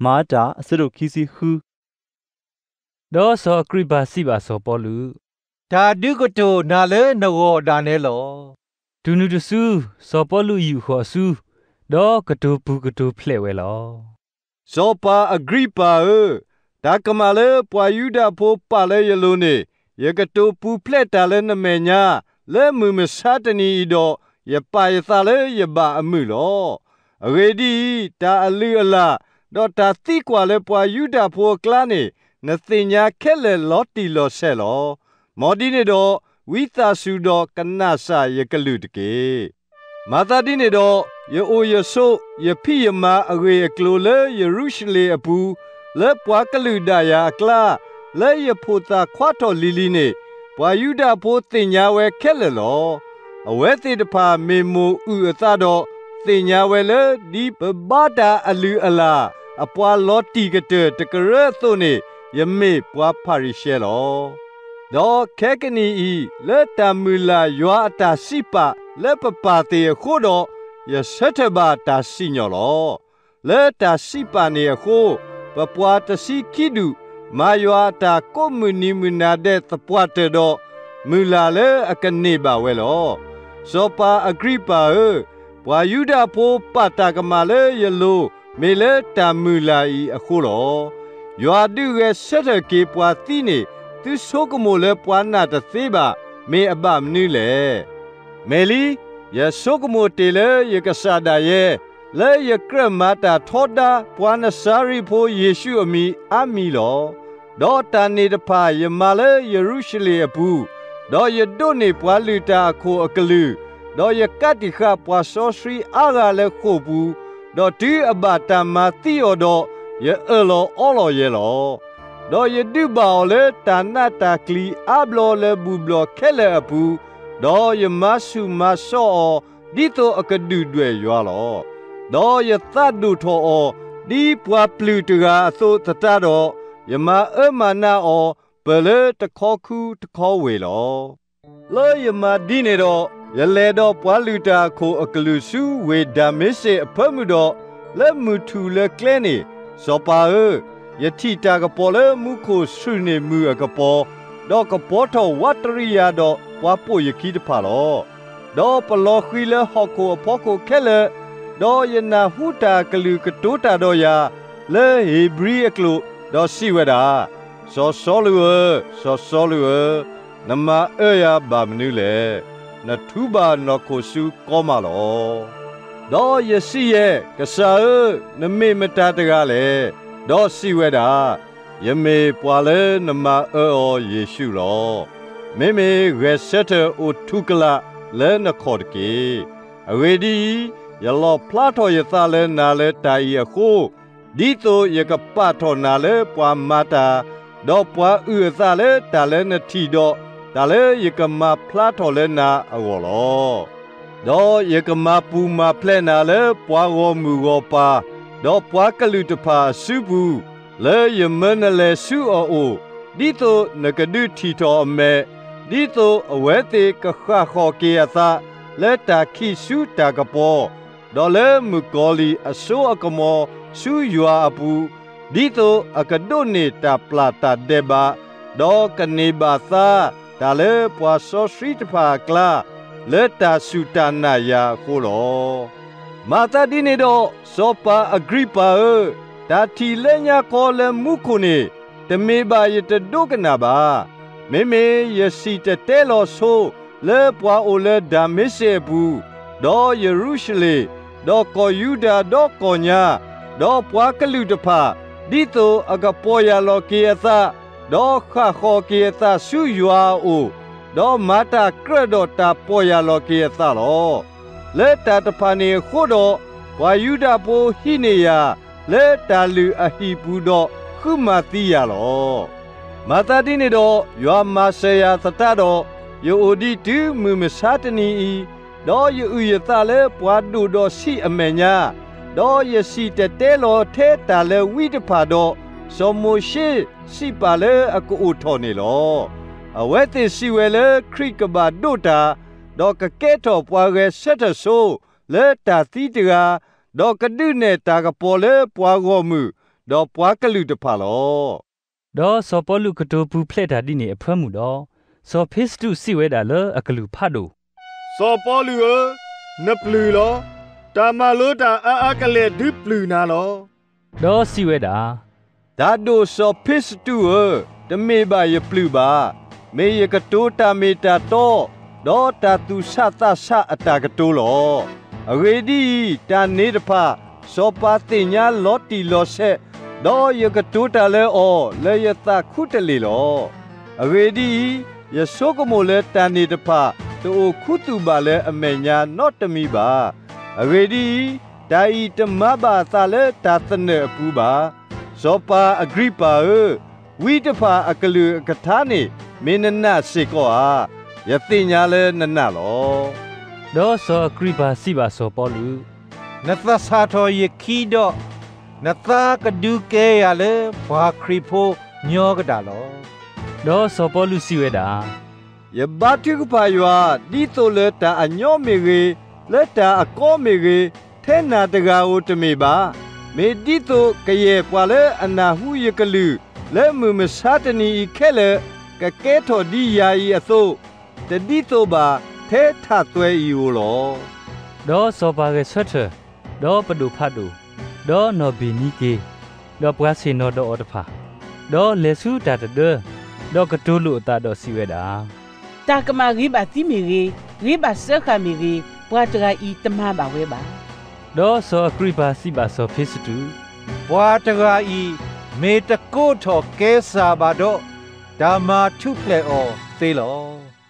မၤအတၢ် အဆၢဒိၣ်ခံဆံဃု ဒီးစီၤအကရံးပၤစံးဘၣ်စီၤပီလူး, တၢ်ဒုးကတိၤနၤလၢနဂီၢ်ဒၣ်နဲလီၤ. တုၤနုၤတစု စီၤပီလူးယူာ်ဃီၤအစု, ဒီးကတိၤပူၤကတိၤဖျဲးဝဲလီၤ. စီၤပၤအကရံးပၤဧၢ, တၢ်ကမၣ်လၢပှၤယူဒၤဖိပာ်လၢယလိၤန့ၣ်, ယကတိၤပူၤဖျဲးတၢ်လၢနမဲာ်ညါ, လၢမုၢ်မဆါတနံၤအံၤဒီး, ယပာ်ယသးလၢယဘၣ်အမုာ်လီၤ. အဂ့ၢ်ဒ်အံၤ, တၢ်အလုၢ်အလၢ်, ဒီးတၢ်သံကွၢ်လၢပှၤယူဒၤဖိအကျါန့ၣ်, နသ့ၣ်ညါခဲလၢာ်လီၤတံၢ်လီၤဆဲးလီၤ. မ်ဒ်န့ၣ်ဒီး, ဝံသးစူၤဒီးကနၣ်စၢ်ယကလုၢ်တက့ၢ်. မၤသးဒ်န့ၣ်ဒီး, ယအိၣ်ယဆိး, ယဖံးယမၤအဂ့ၢ်အကျိၤလၢယရူၤၡလ့ၣ်အပူၤ, လၢပှၤကလုာ်ဒၣ်ယၤအကျါ, လၢယဖိးသးခွါထီၣ်လံၤလံၤန့ၣ်, ပှၤယူဒၤဖိသ့ၣ်ညါဝဲခဲလၢာ်လီၤ. အဝဲသ့ၣ်တဖၣ်မ့ၢ်မိၣ်အုၣ်အသးဒီး, သ့ၣ်ညါဝဲလၢဒ်ပဘါတၢ်အလုၢ်အလၢ်, အပှၤလီၤတံၢ်ကတၢၢ်တကရၢအသိးန့ၣ်, ယမ့ၢ်ပှၤဖၤရံၤၡဲလီၤ. ဒီးခဲကနံၣ်အံၤ, လၢတၢ်မုၢ်လၢ်ယွၤအတၢ်စံးပာ်လၢပပၢ်သ့ၣ်အဃိဒီး, ယဆၢထၢၣ်ဘၣ်တၢ်စံၣ်ညီၣ်လီၤ. လၢတၢ်စံးပာ်န့ၣ်အဃိ, ပပှၤတဆံခံဒူၣ်, မၤယွၤအတၢ်ကိးမုၢ်နံၤမုၢ်နၤဒဲးသပှၢ်တၢၢ်ဒီး, မုၢ်လၢ်လၢအကန့ၢ်ဘၣ်ဝဲလီၤ. စီၤပၤအကရံးပၤဧၢ, ပှၤယူဒၤဖိပာ်တၢ်ကမၣ်လၢယလိၤ, မ့ၢ်လၢတၢ်မုၢ်လၢ်အံၤအဃိလီၤ. ယွၤဒုးဂဲၤဆၢထၢၣ်က့ၤပှၤသံန့ၣ်, သုဆိကမိၣ်လၢပှၤနာ်တသ့ဘၣ်, မ့ၢ်အဘၣ်မနုၤလဲၣ်. မ့ၢ်လံ, ယဆိကမိၣ်တ့ၢ်လၢယကစၢ်ဒၣ်ယဲ, လၢယကြၢးမၤတၢ်ထီဒါပှၤနစၤရ့းဖိယ့ၣ်ၡူးအမံၤအါမံၤလီၤ. ဒီးတၢ်န့ၣ်တဖၣ်ယမၤလၢယရူၤၡလ့ၣ်အပူၤ, ဒီးယဒိးန့ၢ်ပှၤလုၢ်တၢ်အခိၣ်အကလုာ်, ဒီးယကးတံာ်ဃာ်ပှၤစီဆှံအါဂၤလၢဃိာ်ပူၤ, ဒီးတုၤအဘၣ်တၢ်မၤသံအီၤဒီး, ယအၢၣ်လီၤအီလီၤယဲလီၤ. ဒီးယဒုးဘၣ်အီၤလၢတၢ်နးတၢ်ကျံၤအါဘျီလၢဘူၣ်ဘျီၣ်ခဲလၢာ်အပူၤ, ဒီးယမၤဆူၣ်မၤစီအီၤ, ဒ်သိးအကဒုၣ်ဒွဲၣ်ယွၤလီၤ. ဒီးယသးဒိၣ်ထီၣ်အီၤ, ဒ်ပှၤပျုၢ်တဂၤအသိးသတးဒီး, ယမၤအၢမၤနးအီၤ, ပၢၢ်လၢတခီခူတခီဝ့ၢ်လီၤ. လၢယမၤဒ်န့ၣ်ဒီး, ယလဲၤဒီးပှၤလုၢ်တၢ်အခိၣ်အကလုာ်ဆူဝ့ၢ်ဒၤမ့းစ့းအဖၢမုၢ်ဒီး, လၢမုၢ်ထူၣ်လၢကျဲန့ၣ်, စီၤပၤဧၢ, ယထံၣ်တၢ်ကပီၤလၢမူခိၣ်ဆူၣ်န့ၢ်မုၢ်အကပီၤ, ဒီးကပီၤထီၣ်ဝးတရံးယၤဒီးပှၤပိာ်ယခံတဖၣ်လီၤ. ဒီးပလီၤဃံၤလၢဟီၣ်ခိၣ်အဖီခိၣ်ခဲလၢာ်, ဒီးယနၢ်ဟူတၢ်အကလုၢ်ကတိၤတၢ်ဒီးယၤ, လၢဧ့ၤဘြံၤအကျိာ်, ဒီးစံးဝဲဒၣ်, စီၤစီလူးဧၢ, စီၤစီလူးဧၢ, နမၤအၢယၤဘၣ်မနုၤလဲၣ်. နထူဘၣ်နီၢ်ခိၣ်ဆူကီမးလီၤ. ဒီးယစံးယဲ, ကစၢ်ဧၢ, နမ့ၢ်မတၤတဂၤလဲၣ်. ဒီးစံးဝဲဒၣ်, ယမ့ၢ်ပှၤလၢနမၤအၢအီၤယ့ၣ်ၡူးလီၤ. မ့မ့ၢ်ဂဲၤဆၢထၢၣ်အိၣ်ထူၣ်ကလာ်လၢနခီၣ်တက့ၢ်. အဂ့ၢ်ဒ်အံၤ, ယလီၣ်ဖျါထီၣ်ယသးလၢနၤလၢတၢ်အံၤအဃိ, ဒ်သိးယကပာ်ထီၣ်နၤလၢပှၤမၤတၢ်, ဒီးပှၤအုၣ်အသးလၢတၢ်လၢနထံၣ်ဒီး, တၢ်လၢယကမၤဖျါထီၣ်လၢနၤအဂီၢ်လီၤ. ဒီးယကမၤပူၤမၤဖျဲးနၤလၢပှၤဂီၢ်မုၢ်ဂီၢ်ပၤ, ဒီးပှၤကလုာ်တဖၣ်အစုပူၤ, လၢယမၢနလဲၤဆူအအိၣ်, ဒ်သိးနကဒုးထံၣ်ထီၣ်အမဲာ်, ဒ်သိးအဝဲသ့ၣ်ကဃၣ်ဃီၤက့ၤအသး, လၢတၢ်ခံးဆူတၢ်ကပီၤ, ဒီးလၢမုၣ်ကီၤလံၢ်အစိအကမီၤဆူယွၤအပူၤ, ဒ်သိးအကဒိးန့ၢ်တၢ်ပျၢ်တၢ်ဒဲးဘး, ဒီးကန့ၢ်ဘၣ်သါတၢ်လၢပှၤစီဆှံတဖၣ်အကျါ, လၢတၢ်စူၢ်တၢ်နာ်ယၤအဃိလီၤ. မၤသးဒ်န့ၣ်ဒီး, စီၤပၤအကရံးပၤဧၢ, တၢ်ထံၣ်လၢညါခီလၢမူခိၣ်န့ၣ်, တမ့ၢ်ဘၣ်ယတဒိကနၣ်ဘၣ်. မ့မ့ၢ်ယစံၣ်တဲၤတဲလီၤဆိ လၢပှၤအိၣ်လၢဒၤမ့းစ့းအပူၤ, ဒီးယရူၤၡလ့ၣ်, ဒီးကီၢ်ယူဒၤဒီကီၢ်ညါ, ဒီးပှၤကလုာ်တဖၣ်, ဒ်သိးအကပီၢ်ယၢ်လီၤက့ၤအသး, ဒီးဃၣ်ဃီၤက့ၤအသးဆူယွၤအအိၣ်, ဒီးမၤတၢ်ကြၢးဒီးတၢ်ပီၢ်ယၢ်လီၤက့ၤအသးလီၤ. လၢတၢ်တဖၣ်န့ၣ်အဃိဒီး, ပှၤယူဒၤဖိဟံးန့ၢ်ယၤ, လၢတၢ်လုၢ်အဟံၣ်ပူၤဒီးဃုမၤသံယၤလီၤ. မၤသးဒ်န့ၣ်ဒီး, ယွၤမၤစၢၤယၤသတးဒီး, ယအိၣ်ဒံးတုၤမုၢ်မဆါတနံၤအံၤ, ဒီးယအုၣ်ယသးလၢပှၤဒိၣ်ဒီးဆံးအမဲာ်ညါ, ဒီးယစံၣ်တဲၤတဲလီၤထဲတၢ်လၢဝံတဖၣ်ဒီး, စီၤမိၤၡ့စံးပာ်လၢအကအိၣ်ထီၣ်န့ၣ်လီၤ. အဝဲသ့ၣ်စံးဝဲလၢခရံာ်ကဘၣ်ဒိးတၢ်, ဒီးကကဲထီၣ်ပှၤဂဲၤဆၢထၢၣ်ဆိ, လၢတၢ်သံတဂၤ, ဒီးကဒုးနဲၣ်တၢ်ကပီၤလၢပှၤဂီၢ်မုၢ်, ဒီးပှၤကလုာ်တဖၣ်လီၤ. ဒီးစီၤပီလူးကတိၤပူၤဖျဲးတၢ်ဒ်န့ၣ်အဖၢမုၢ်ဒီး, စီၤဖ့စတူးစံးဝဲဒၣ်လၢအကလုၢ်ဖးဒိၣ်, စီၤပီလူးဧၢ, နပျုၢ်လီၤ. တၢ်မၤလိတၢ်အါအါကလဲာ်ဒုးပျုၢ်နၤလီၤ. ဒီးစံးဝဲဒၣ်, တၢ်ဒိၣ်စီၤဖ့စတူးဧၢ, တမ့ၢ်ဘၣ်ယပျုၢ်ဘၣ်. မ့ၢ်ယကတိၤတၢ်မ့ၢ်တၢ်တီ, ဒီးတၢ်သူၣ်ဆးသးဆးအတၢ်ကတိၤလီၤ. အဂ့ၢ်ဒ်အံၤ, တၢ်န့ၣ်တဖၣ် စီၤပၤသ့ၣ်ညါလီၤတံၢ်လီၤဆဲး, ဒီးယကတိၤတၢ်လၢအီၤလၢယသးခူတလ့ၢ်လီၤ. အဂ့ၢ်ဒ်အံၤ, ယဆိကမိၣ်လၢတၢ်န့ၣ်တဖၣ် တအိၣ်ခူသူၣ်ဘၣ်လၢအမဲာ်ညါနီတမံၤဘၣ်. အဂ့ၢ်ဒ်အံၤ, တၢ်အံၤတမၤဘၣ်အသးလၢတၢ်သနၢၣ်အပူၤဘၣ်. စီၤပၤအဂံၤပၤဧၢ, ဝံတဖၣ်အကလုၢ်အကထါန့ၣ် မ့ၢ်နနာ်စ့ၢ်ကီးဧါ. ယသ့ၣ်ညါလၢနနာ်လီၤ. ဒီးစီၤအဂံၤပၤစံးဘၣ်စီၤပီလူး, နသးဆၣ်ထီၣ်ယခံဒီး, နသးကဒုးကဲယၤလၢပှၤခရံာ်ဖိညီကဒၣ်လီၤ. ဒီးစီၤပီလူးစံးဝဲဒၣ်, ယဘါထုကဖၣ်ယွၤ ဒ်သိးလၢတၢ်အညီမ့ၢ်ဂ့ၤ, လၢတၢ်အကီမ့ၢ်ဂ့ၤ, ထဲနၤတဂၤဧိၤတမ့ၢ်ဘၣ်. မ့ၢ်ဒ်သိးကယဲၢ်ပှၤလၢအနၢ်ဟူယကလုၢ် လၢမုၢ်မဆါတနံၤအံၤခဲလၢာ် ကကဲထီၣ်ဒ်ယၤအံၤအသိး, တဒ်သိးဘၣ်ထဲထးသွဲအံၤဧိၤလီၤ. ဒီးစီၤပၤဂဲၤဆၢထၢၣ်, ဒီးပဒိၣ်ဖးဒိၣ်, ဒီးနီၢ်ဘ့ၣ်နံက့ၤ, ဒီးပှၤဆ့ၣ်နီၤဒီးအီၤတဖၣ်, ဒီးလဲၤဆူတၢ်တဒၢ, ဒီးကတိၤလိာ်အသးဒီးစံးဝဲဒၣ်, တၢ်ကမၣ်ဂ့ၤဘၣ်သံမ့ၢ်ဂ့ၤ, ဂ့ၤဘၣ်စၢဃာ်မ့ၢ်ဂ့ၤ, ပှၤတဂၤအံၤတမၤဘၣ်ဝဲဘၣ်. ဒီးစီၤအဂံၤပၤစံးဘၣ်စီၤဖ့စတူး, ပှၤတဂၤအံၤ မ့ၢ်တကိးထီၣ်ကဲစၢ်ဘၣ်ဒီး, တၢ်မၤထူၣ်ဖျဲးအီၤသ့လီၤ.